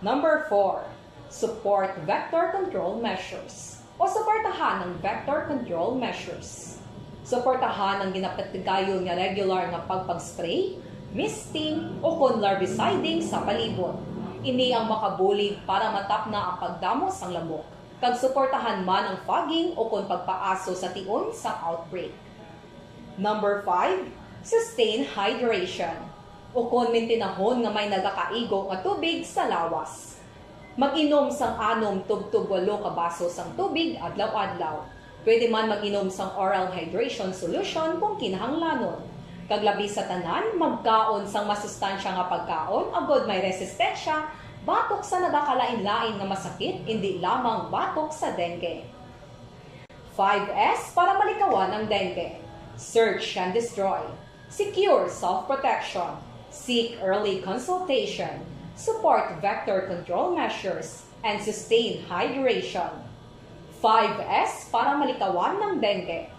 Number four, support vector control measures o suportahan ang vector control measures. Suportahan ang ginapatigayon nga regular nga pagpag-spray, misting, o kon larviciding sa palibot. Ini ang makabulig para matapna ang pagdamo sang lamok, kag suportahan man ang fogging o kon pagpaaso sa tion sang outbreak. Number five, sustain hydration. Ukon mintinahon nga may nagakaigo nga tubig sa lawas. Mag-inom sang anom tubtob walo ka baso sang tubig adlaw-adlaw. Pwede man mag-inom sang oral hydration solution kung kinahanglanon. Kag labi sa tanan, magkaon sang masustansya nga pagkaon agod may resistensya batok sa nagakalain-lain nga masakit, indi lamang batok sa dengue. Five S para malikawan ang dengue. Search and destroy. Secure self-protection. Seek early consultation. Support vector control measures. And sustain hydration. Five S para malikawan ng dengue.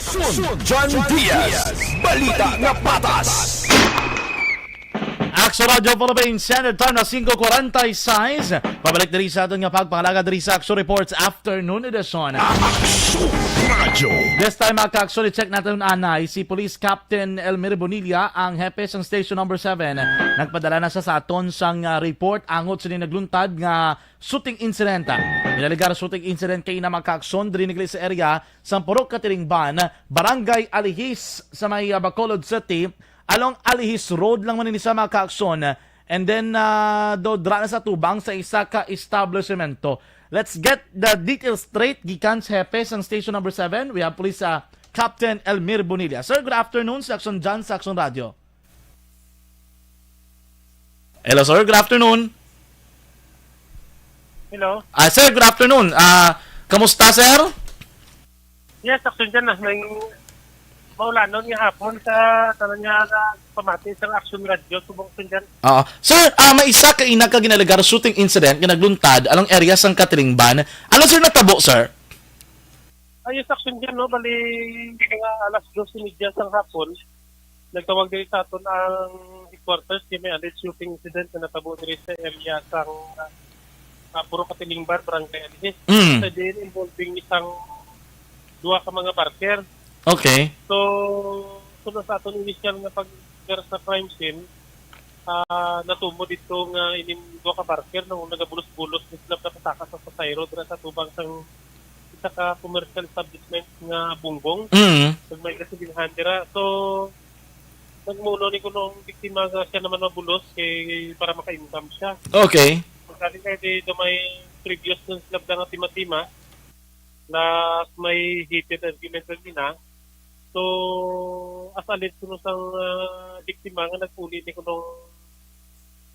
Sun John Diaz, balita nga patas. Action Radio Philippines Standard Time na singko kuwarenta y seis. Pabalik diri sa aton nga pagpangalaga diri sa Action Reports Afternoon Edition. Action Radio. This time, mga ka-action, i-check natin anay si Police Captain Elmir Bonilla, ang hepe sang Station Number Seven. Nagpadala na sa, sa aton sang, ah, report angot sini nagluntad nga shooting incident. Ginalegar shooting incident kay ina, mga ka-action, diri nagli sa area sang Purok Katilingban, Barangay Alihis, sa may, ah, Bacolod City, along Alihis Road lang man ini sa, mga ka-action. And then, ah, do dra na sa tubang sa isa ka establishmento. Let's get the details straight gikan sa hepe sang Station Number Seven. We have Police, ah, Captain Elmir Bonilla. Sir, good afternoon sa Action John, sa Action Radio. Hello, sir. Good afternoon. Hello. Ah, sir, good afternoon. Ah, kamusta, sir? Yes, Action John, ah, may maulanon nga hapon sa tanan nga, ah, pamati sa Action Radio, subong, Action John. Oo. Sir, ah, may isa ka ina ka ginalegar shooting incident nga nagluntad along area sang Katilingban. Ano, sir, natabo, sir? Ayos, Action John, no? Bali, mga alas dos y media sang hapon, nagtawag diri sa aton ang headquarters kay may alleged shooting incident nga natabo diri sa area sang, ah, Purok Katilingban, Barangay Alihis. Mm. Sa diin involving isang duha ka mga barker. Okay. So, sunod sa aton initial nga pag-, sa crime scene, ah, natumo dito nga ining duha ka barker, no, nagabulos-bulos ni sila, nakasaka sa pasahero dira sa tubang sang isa ka commercial establishment nga bungbong. Mm. Kag may gasolinahan dira. So, nagmuno ni kuno ang biktima nga siya naman mabulos kay para maka-income siya. Okay. Pagkali kay di daw may previous na sila nga tima-tima na may heated argument kanina. So, as alleged kuno sang, ah, biktima nga nag-uli ni kunong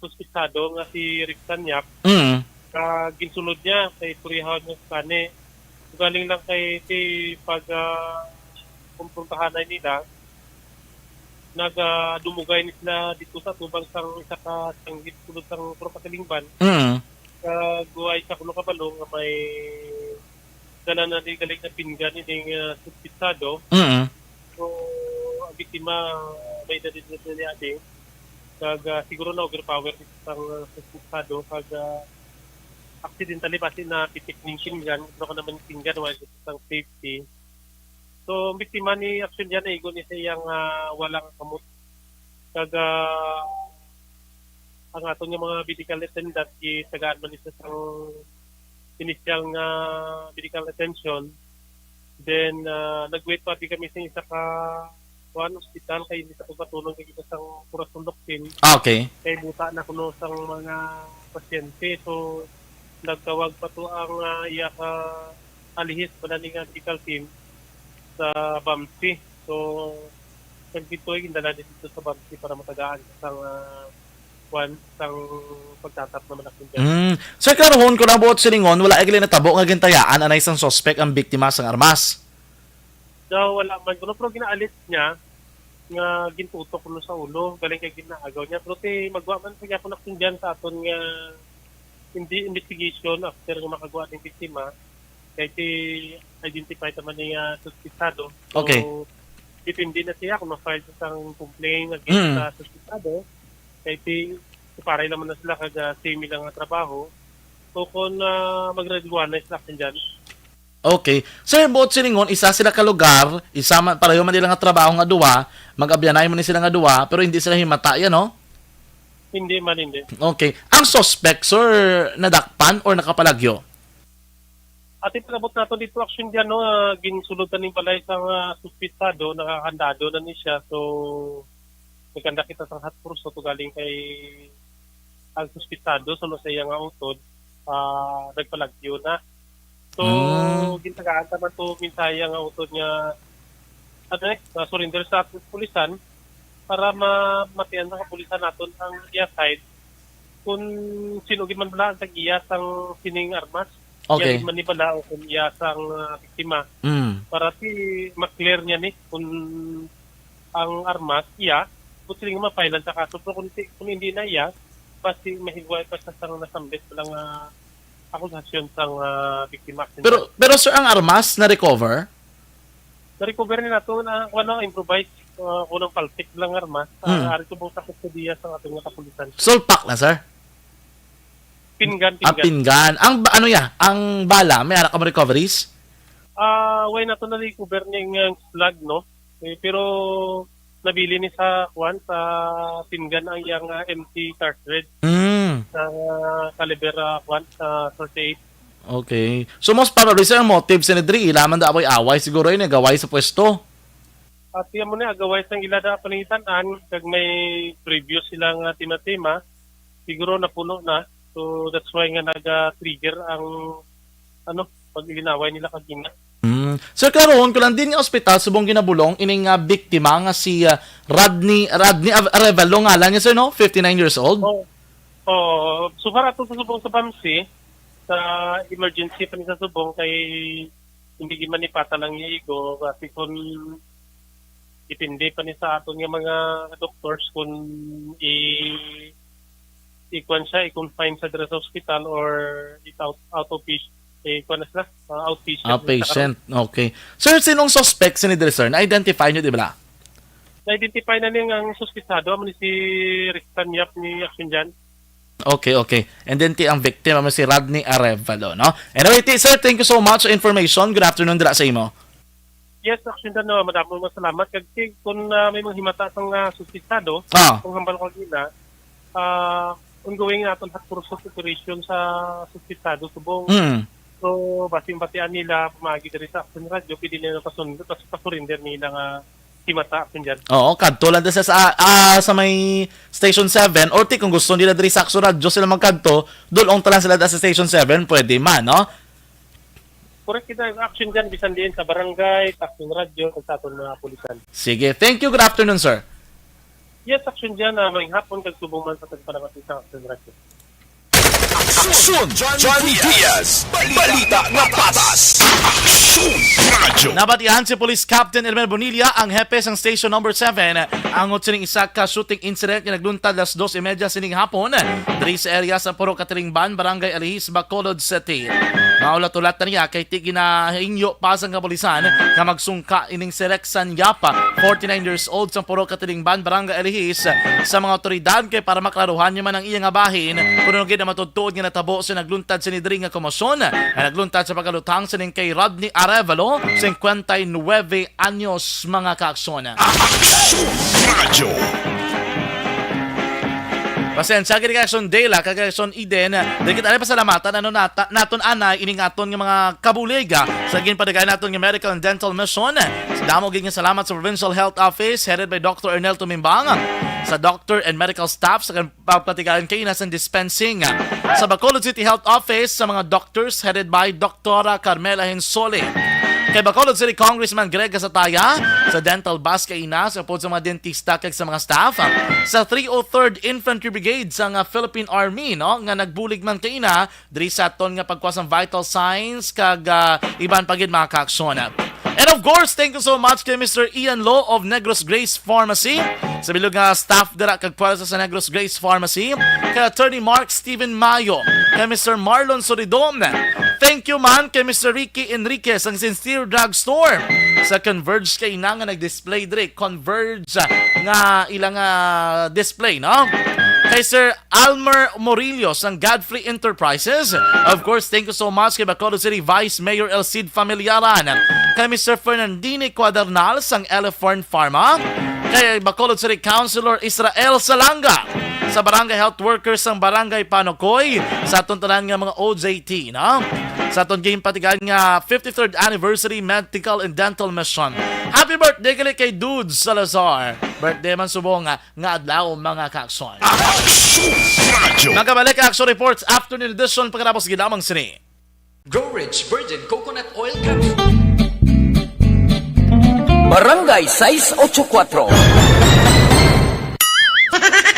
suspetsado nga si Rick Sanyap, Mm. nga ginsulod niya sa istoryahan nga si Kani. Ugaling lang kay si pag, ah, kumprontahanay nila, nagadumugay ni sila dito sa tubang sang isa ka sanggit sulod sang Purok Katilingban. Mm. Kag way sa kuno kabalo nga may dala na di galing na pinggan ining, ah, suspitsado. Mm. So, ang biktima may edad na niya di. Kag, ah, siguro na overpower ni sang, ah, suspitsado kag, ah, accidentally basi na pitik ning pinggan, pero ka naman pinggan wala sa sang safety. So, ang biktima ni Action dyan, naigo ni sa iyang, ah, wala nga kamot. Kag, ah, ang aton nga mga medical attendant, gitagaan man ni sa sang initial nga medical attention. Then, ah, nag-wait pa di kami sa isa ka kuan, hospital kay hindi sa pagpatulong kay kita sang corazon toxin. Ah, okay. Kay buta na kuno sang mga pasyente. So, nagtawag pa to ang, ah, iya ka Alihis pala ni nga medical team sa BAMC. So, kag dito ay gindala dito sa BAMC para matagaan sa sang, ah, kwan, sang pagtatap naman ako dyan. Mm. Sir, klarohon ko na buot silingon, wala ay gali natabo nga gintayaan anay sang suspect ang biktima sang armas. Daw wala man kuno, pero ginaalis niya nga gintutok kuno sa ulo, galing kay ginaagaw niya. Pero ti magwa man sa gyapon aksyon dyan sa aton nga hindi investigation after nga makagwa ning biktima, kay ti-identify ta man ni, ah, suspetsado. So, Okay. depende na siya kung ma-file siya sang complaint against Mm. sa suspetsado, kay ti-, pareho naman na sila kag, ah, same lang nga trabaho. So, kung, ah, magrereguan na sila, Action Jan. Okay. Sir, buot silingon, isa sila ka lugar, isa man, pareho man nila nga trabaho nga duwa, mag-abyanay man ni sila nga duwa, pero hindi sila himata yan, no? Hindi man, hindi. Okay. Ang suspect, sir, nadakpan or nakapalagyo? Ati pag-abot nato dito, Action Jan, no, ah, ginsulod na ning balay sa mga suspetsado, nakakandado na ni siya. So, nagkanda kita sa hot pursuit galing kay ang suspetsado, suno sa iya nga utod, ah, nagpalagyo na. So, Mm. gintagaan ta man to, minsan iya nga utod nga, ano eh, nga surrender sa ating pulisan para ma-, matian sa kapulisan naton ang iya side kung sino gid man bala ang tag-iya sang sining armas. Okay. Iya gid man ni bala o kung iya sang, ah, biktima. Mm. Para si ma-clear niya ni kung ang armas iya, kung sino nga ma-file sa kaso. Pero kung, ti-, kung hindi na iya, basi mahigway pa sa sang nasambit pa lang, ah, akusasyon sang, ah, biktima. Pero, pero sir, ang armas na-recover? Na-recover ni nato na, ano, improvised, ah, kunang paltik lang armas. Ah, Hmm. ari subong sa kustodiya sa ating mga kapulisan. Sulpak na, sir? Pinggan, Ah, pinggan. pinggan. Ang ba-, ano ya? Ang bala, may ara ka mo recoveries? Ah, way nato na-recover niya yung slug, no? Eh, pero nabili ni sa, kuwan, sa pinggan ang iyang, ah, M T cartridge Mm. sa caliber, ah, kuwan, sa thirty-eight. Okay. So, most probably, sir, ang motive sa ni Dre, ila man da away-away, siguro yun, nagaway sa pwesto. At yan mo na, agaway sang ila da panangitan-an, kag may previous sila nga tema-tema, siguro napuno na. So, that's why nga naga-trigger ang, ano, pag-ilinaway nila kagina. Mm. Sir, klarohon ko lang, din nga ospital subong ginabulong ining, ah, biktima nga si, ah, Rodney, Rodney Av-, Arevalo ngalan niya, sir, no? Fifty-nine years old. Oo. Oo. So far, ato sa subong sa Bamsi, sa emergency pa ni sa subong, kay hindi gid man ipata lang igo, kasi kung depende pa ni sa aton nga mga doctors kung i-, i-kuwan siya, i-confine sa dira sa hospital or i-out-, out of patient, eh, kuwan na sila, ah, outpatient na sa karon. Outpatient, okay. Sir, sinong suspect sini diri, sir? Na-identify nyo, di ba? Na-identify na ning ang suspetsado, amo ni si Ristan Yap ni Action Jan. Okay, okay. And then ti ang victim, amo si Rodney Arevalo, no? Anyway, ti, sir, thank you so much sa information. Good afternoon dira sa imo. Yes, Action Jan, no, madamo nga salamat. Kag ti, kung, ah, may mga himata sang, ah, suspetsado, Ah. kung hambal ko gina, ah, ongoing naton hot pursuit operation sa suspetsado subong. Mm. So, basi mabatian nila, pamagi diri sa Action Radio, pwede nila pasun-, pas-, pasurrender nila nga himata, Action Jan. Oo, kadto lang ta sa, sa, ah, sa may Station seven, or ti kung gusto nila diri sa Action Radio sila magkadto, dul-ong ta lang sila sa Station seven, pwede man, no? Correct kita, Action Jan, bisan diin sa barangay, sa Action Radio, kag sa aton mga kapulisan. Sige, thank you. Good afternoon, sir. Yes, Action Jan, ah, maayong hapon kag subong man sa tagpanamati sa Action Radio. Aksyon Johnny Diaz, balita nga patas. Aksyon Radyo. Nabatian si Police Captain Elmer Bonilla, ang hepe sang Station Number Seven, angot sining isa ka shooting incident nga nagluntad alas dos y media sining hapon diri sa area sa Purok Katilingban, Barangay Alihis, Bacolod City. Maulat-ulat na niya kay ti ginahingyo pa sang kapulisan nga magsungka ining si Rexan Yapa, forty-nine years old, sang Purok Katilingban, Barangay Alihis, sa mga awtoridad kay para maklaruhan niya man ang iya nga bahin kung ano gid ang matuod-tuod nga natabo sa nagluntad sini diri nga komosyon nga nagluntad sa pagkaluthang sining kay Rodney Arevalo, cincuenta y nueve anyos, mga kaaksyon. Aksyon Radyo. Pasensya gid kay Action Dela, kag Action Eden. Di kita na pasalamatan, ano, nata-, naton anay ining aton nga mga kabulig, ah, sa ginpadagay naton nga medical and dental mission. Sa damo gid nga salamat sa Provincial Health Office, headed by Doctor Ernel Tumimbang, sa doctor and medical staff, sa pagpatigayon kay ina sang dispensing sa Bacolod City Health Office, sa mga doctors headed by Doktora Carmela Hensole. Kay Bacolod City Congressman Greg Gasataya, sa dental bus kay ina, sa upod sa mga dentista kag sa mga staff, sa three oh third Infantry Brigade sa nga Philippine Army, no, nga nagbulig man kay ina diri sa aton nga pagkuha sang vital signs kag, ah, iban pa gid, mga kaaksyon. And of course, thank you so much kay Mister Ian Law of Negros Grace Pharmacy, Sa bilog nga staff dira kag pwersa sa Negros Grace Pharmacy, kay Attorney Mark Steven Mayo, kay Mister Marlon Soridon. Thank you man kay Mister Ricky Enriquez, ang Sincere Drugstore. Sa Converge kay na nga nag-display diri, Converge, ah, nga ilang, ah, display, no? Kay Sir Almer Morillo sang Godfrey Enterprises. Of course, thank you so much kay Bacolod City Vice Mayor El Cid Familiaran, kay Mister Fernandini Cuadernal sang Elefern Pharma, kay Bacolod City Councilor Israel Salanga, sa Barangay Health Workers sang Barangay Panocoy, sa aton tanan nga mga O J T, no? Sa aton ginpatigan nga fifty-third Anniversary Medical and Dental Mission. Happy birthday gali kay Dudes Salazar. Birthday man subong nga, nga adlaw, mga ka-aksyon. Aksyon Radio. Magabalik ang Aksyon Reports Afternoon Edition pagkatapos ginamang sini. Grow Rich Virgin Coconut Oil Capsule. Barangay sais ocho kuatro.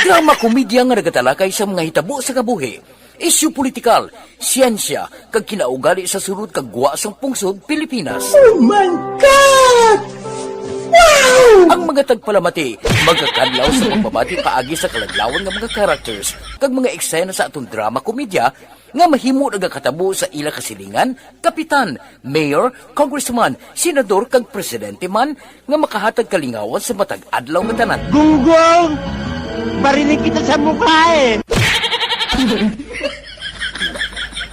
Drama komedya nga nagatalakay sa mga hitabo sa kabuhi, isyu politikal, siyensya, kag kinaugali sa sulod kag gwa sang pungsod Pilipinas. Oh my God! Wow! Ang mga tagpalamati magakadlaw sa pagpamati paagi sa kaladlawan nga mga characters kag mga eksena sa aton drama komedya nga mahimo nagakatabo sa ila kasilingan, kapitan, mayor, congressman, senador, kag presidente man nga makahatag kalingawan sa matag adlaw nga tanan. Gunggong! Barinig kita sa mukha eh!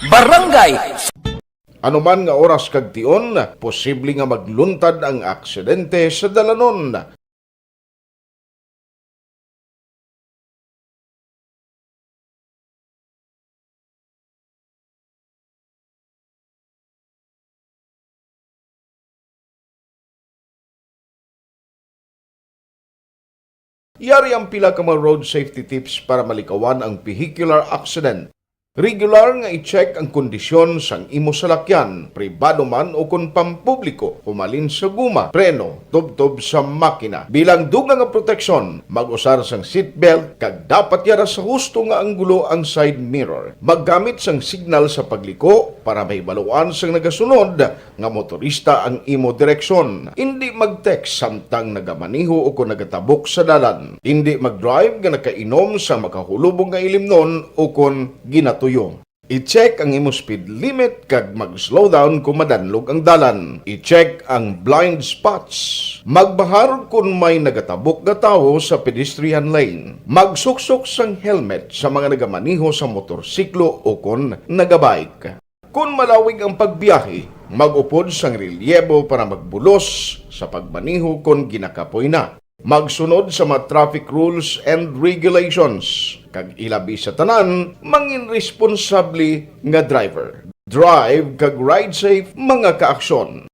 Barangay Ano man nga oras kag tion, posible nga magluntad ang aksidente sa dalanon. Yari ang pila ka mga road safety tips para malikawan ang vehicular accident. Regular nga i-check ang kondisyon sang imo salakyan, pribado man o kon pampubliko, humalin sa guma, preno, tubtob sa makina. Bilang dugang nga proteksyon, mag-usar sang seatbelt kag dapat yara sa husto nga anggulo ang side mirror. Maggamit sang signal sa pagliko para mahibaluan sang nagasunod nga motorista ang imo direksyon. Indi mag-text samtang nagamaneho o kon nagatabok sa dalan. Indi mag-drive nga nakainom sa makahulubong nga ilimnon o kon ginatuyo. I-check ang imo speed limit kag mag-slow down kon madanlog ang dalan. I-check ang blind spots. Magbahar kon may nagatabok nga tawo sa pedestrian lane. Magsuksok sang helmet sa mga nagamaneho sa motorsiklo o kon nagabike. Kon malawig ang pagbiyahe, mag-upod sang relyebo para magbulos sa pagmaneho kon ginakapoy na. Magsunod sa mga traffic rules and regulations, kag ilabi sa tanan, mangin responsable nga driver. Drive kag ride safe, mga kaaksyon.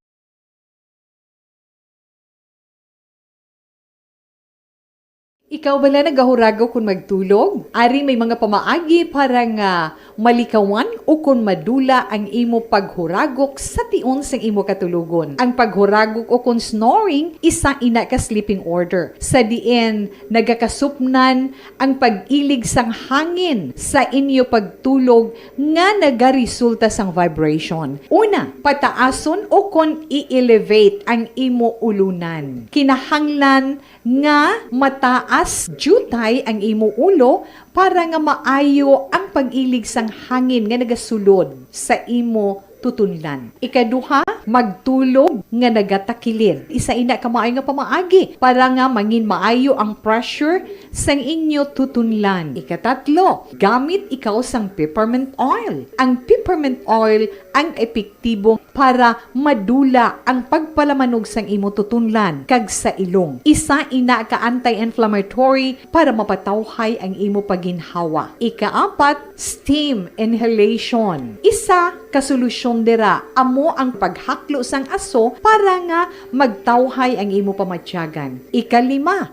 Ikaw bala nagahuragok kon magtulog? Ari may mga pamaagi para nga malikawan ukon madula ang imo paghuragok sa tion sang imo katulogon. Ang paghuragok ukon snoring, isa ina ka sleeping order, sa diin nagakasupnan ang pag-ilig sang hangin sa inyo pagtulog nga nagaresulta sang vibration. Una, pataason ukon i-elevate ang imo ulunan. Kinahanglan nga mataas diutay ang imo ulo para nga maayo ang pag-ilig sang hangin nga nagasulod sa imo tutunlan. Ikaduha, magtulog nga nagatakilid. Isa ina ka maayo nga pamaagi para nga mangin maayo ang pressure sang inyo tutunlan. Ikatatlo, gamit ikaw sang peppermint oil. Ang peppermint oil ang epektibo para madula ang pagpalamanog sang imo tutunlan kag sa ilong. Isa ina ka anti-inflammatory para mapatawhay ang imo paginhawa. Ikaapat, steam inhalation. Isa ka solusyon dira amo ang paghaklo sang aso para nga magtawhay ang imo pamatyagan. Ikalima,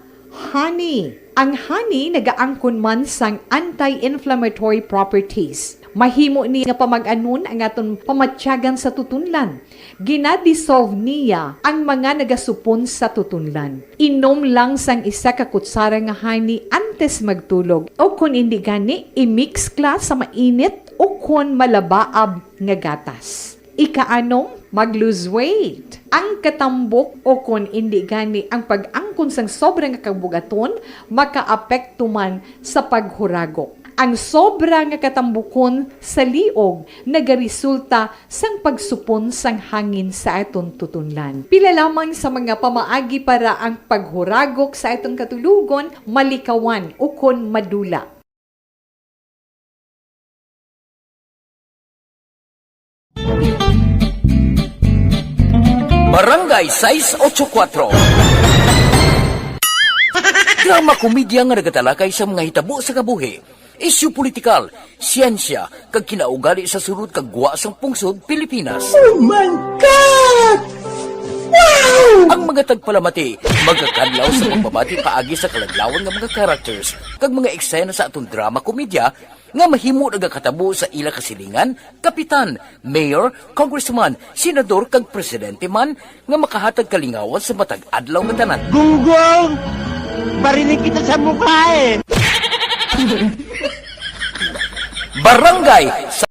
honey. Ang honey nagaangkon man sang anti-inflammatory properties. Mahimo ni nga pamag-anon ang aton pamatyagan sa tutunlan. Gina-dissolve niya ang mga nagasupon sa tutunlan. Inom lang sang isa ka kutsara nga honey antes magtulog, o kon indi gani, i-mix kla sa mainit o kon malabaab nga gatas. Ikaanom, mag-lose weight. Ang katambok o kon indi gani ang pag-angkon sang sobra nga kabugaton makaapekto man sa paghuragok. Ang sobra nga katambukon sa liog nagaresulta sang pagsupon sang hangin sa aton tutunlan. Pila lamang sa mga pamaagi para ang paghuragok sa aton katulogon malikawan ukon madula. Barangay sais ocho kuwatro. Drama komedya nga nagatalakay sa mga hitabo sa kabuhi, isyu politikal, siyensya, kag kinaugali sa sulod kag gwa sang pungsod Pilipinas. Oh my God! Wow! Ang mga tagpalamati magakadlaw sa pagbabati paagi sa kaladlawan nga mga characters kag mga eksena sa aton drama komedya nga mahimo nagakatabo sa ila kasilingan, kapitan, mayor, congressman, senador, kag presidente man nga makahatag kalingawan sa matag adlaw nga tanan. Gunggong! Barinig kita sa mukha eh! Barangay sa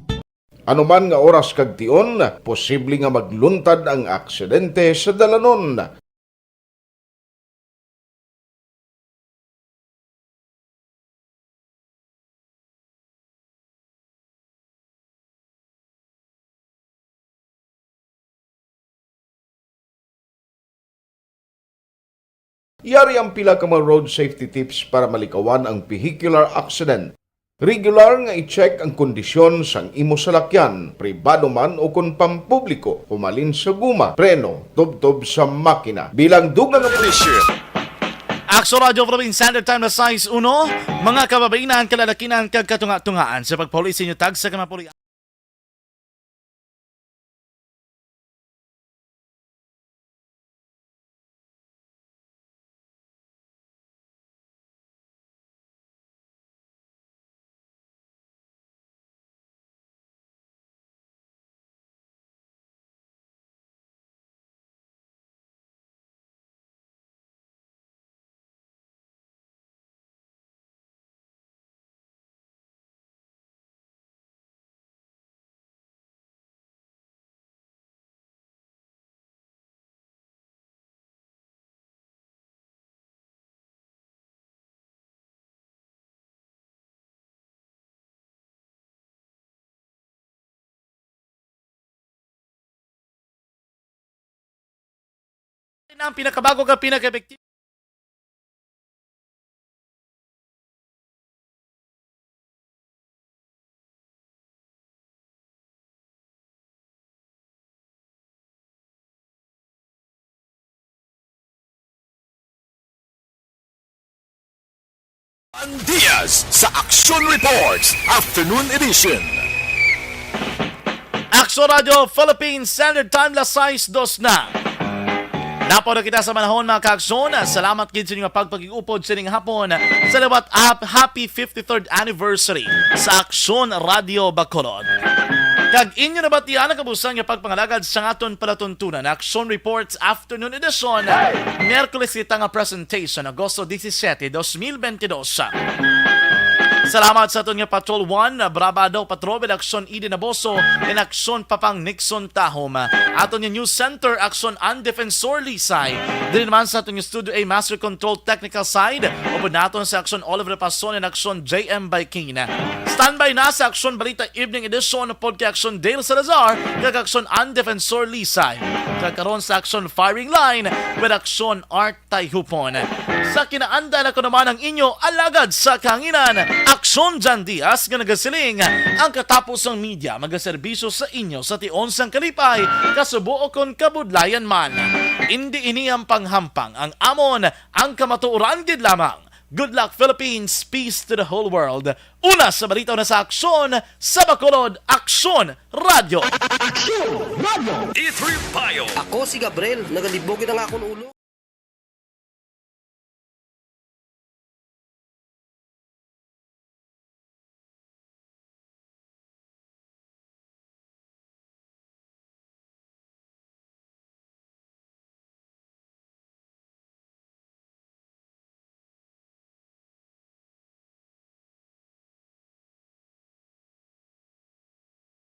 Anuman nga oras kag tion, posible nga magluntad ang aksidente sa dalanon. Yari ang pila ka mga road safety tips para malikawan ang vehicular accident. Regular nga i-check ang kondisyon sang imo salakyan, pribado man o kon pampubliko, humalin sa guma, preno, tubtob sa makina. Bilang dugang nga Action Radio Philippines Standard Time na sais uno. Mga kababainan, kalalakinan, kag katunga-tungaan, sa pagpauli sa inyo tagsa ka mga puli. Ang pinakabago ka pinaka-epektibo. Ang Diaz sa Action Reports Afternoon Edition. Action Radio Philippines Standard Time, las sais dos na. Napaw na kita sa manahon, mga kaakson. Salamat gid sa inyo nga pagpakig-upod sining hapon sa liwat ap-, happy fifty-third anniversary sa Action Radio Bacolod. Kag inyo nabatian ang kabusang nga pagpangalagad sa aton palatuntunan, Action Reports Afternoon Edition, Miyerkules kita nga presentation, Agosto disisiete, dos mil benti dos. Salamat sa aton nga Patrol One, Brabado Patrol, Action Eden Aboso, and Action Papang Nixon Tahom. Aton nga News Center, Action An Defensor Lisay. Diri naman sa aton nga Studio A Master Control Technical Side, upod naton sa Action Oliver Pason and Action J M Baikin. Standby na sa Action Balita Evening Edition, pod kay Action Dale Salazar, kag Action An Defensor Lisay. Kag karon sa Action Firing Line with Action Art Tayhupon. Sa kinaandan, ako naman ang inyo alagad sa kahanginan, Action Jan Diaz, nga nagasiling, ang katapusang media magaserbisyo sa inyo sa tion sang kalipay, kasubo o kon kabudlayan man. Indi ini ang panghampang, ang amon ang kamatuoran gid lamang. Good luck, Philippines. Peace to the whole world. Una sa balita, una sa aksyon, sa Bacolod, Aksyon Radyo. Aksyon Radyo. E three Bio. Ako si Gabriel, nagalibog ang akon ulo.